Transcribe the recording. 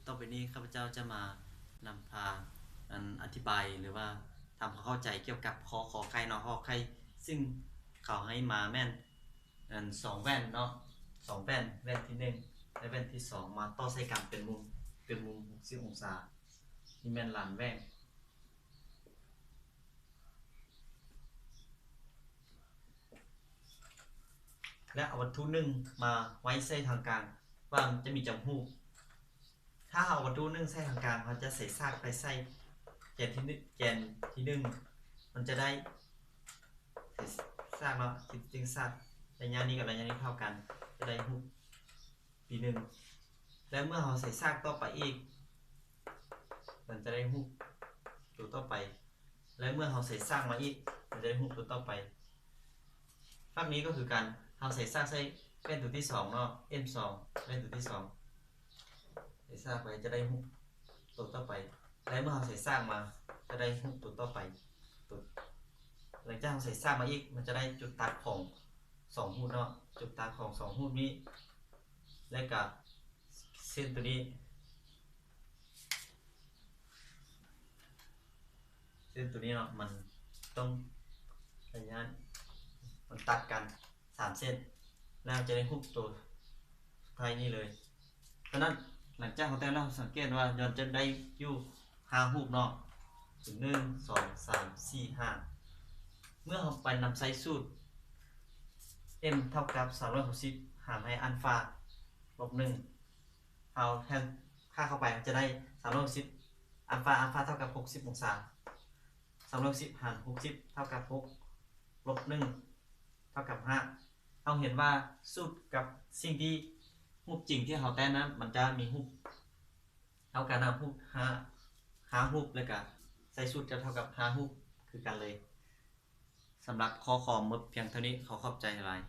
ຕໍ່ໄປນີ້ຂ້າພະເຈົ້າຈະມານຳພາ ອັນ ອະທິບາຍ ຫຼືວ່າທຳຄວາມເຂົ້າໃຈກ່ຽວກັບ ຄ ຂ ໄຂ່ເນາະ ຄ ຂ ໄຂ່ ຊຶ່ງເຂົາໃຫ້ມາແມ່ນ ອັນ ສອງແວ່ນເນາະ ສອງແວ່ນ ແວ່ນທີໜຶ່ງ ແລະ ແວ່ນທີສອງ ມາຕໍ່ໃສ່ກັນເປັນມຸມ ເປັນມຸມຫົກສິບອົງສາ ນີ້ແມ່ນລານແວ່ງ. ແລະ ເອົາວັດຖຸໜຶ່ງມາໄວ້ໃສ່ທາງກາງ ວ່າມັນຈະມີຈັກຮູບ. ຖ້າເຮົາເອົາວັດຖຸໜຶ່ງໃສ່ທາງກາງ ເຮົາຈະໃສ່ສາກໄປໃສ່ແກນທີໜຶ່ງ ແກນທີໜຶ່ງ ມັນຈະໄດ້ ໃສ່ສາກເນາະ ຄິດເປັນສາກ ໄລຍະນີ້ກັບໄລຍະນີ້ເທົ່າກັນ ຈະໄດ້ຮູບທີໜຶ່ງ ແລະ ເມື່ອເຮົາໃສ່ສາກຕໍ່ໄປອີກ ມັນຈະໄດ້ຮູບໂຕຕໍ່ໄປ ແລະ ເມື່ອເຮົາໃສ່ສາກມາອີກ ມັນຈະໄດ້ຮູບໂຕຕໍ່ໄປ. ພາບນີ້ກໍຄືກັນ ເຮົາໃສ່ສາກໃສ່ແວ່ນໂຕທີສອງເນາະ ເອັມສອງ ແວ່ນໂຕທີສອງ ໃສ່ສາກໄປຈະໄດ້ຮູບໂຕຕໍ່ໄປ ແລະ ເມື່ອເຮົາໃສ່ສາກມາ ຈະໄດ້ຮູບໂຕຕໍ່ໄປ. ໂຕ ຫຼັງຈາກເຮົາໃສ່ສາກມາອີກ ມັນຈະໄດ້ຈຸດຕັດຂອງສອງຮູບເນາະ ຈຸດຕັດຂອງສອງຮູບນີ້ ແລະ ກະເສັ້ນໂຕນີ້ ເສັ້ນໂຕນີ້ເນາະ ມັນຕ້ອງໄລຍະ ມັນຕັດກັນສາມເສັ້ນ ແລ້ວຈະໄດ້ຮູບໂຕສຸດທ້າຍນີ້ເລີຍ. ສະນັ້ນ ຫຼັງຈາກເຮົາແຕ້ມແລ້ວ ສັງເກດວ່າ ຍ້ອນຈະໄດ້ຢູ່ຫ້າຮູບເນາະ ໜຶ່ງ ສອງ ສາມ ສີ່ ຫ້າ ເມື່ອເຮົາໄປນຳໃຊ້ສູດ ເອັມເທົ່າກັບສາມຮ້ອຍຫົກສິບຫານໃຫ້ອັນຟາລົບໜຶ່ງ ເຮົາແທນຄ່າເຂົ້າໄປ ເຮົາຈະໄດ້ສາມຮ້ອຍຫົກສິບ ອັນຟາ ອັນຟາເທົ່າກັບຫົກສິບອົງສາ ສາມຮ້ອຍຫົກສິບຫານຫົກສິບເທົ່າກັບຫົກ ລົບໜຶ່ງເທົ່າກັບຫ້າ. ເຮົາເຫັນວ່າສູດກັບສິ່ງທີ່ ຮູບຈິງທີ່ເຮົາແຕ້ມນັ້ນ ມັນຈະມີຮູບເທົ່າກັນນະ ຮູບຫ້າ ຫ້າຮູບ ແລ້ວກະໃສ່ສູດຈະເທົ່າກັບຫ້າຮູບຄືກັນເລີຍ. ສຳລັບຂໍ້ຄວາມໝົດພຽງເທົ່ານີ້ ຂໍຂອບໃຈຫຼາຍ.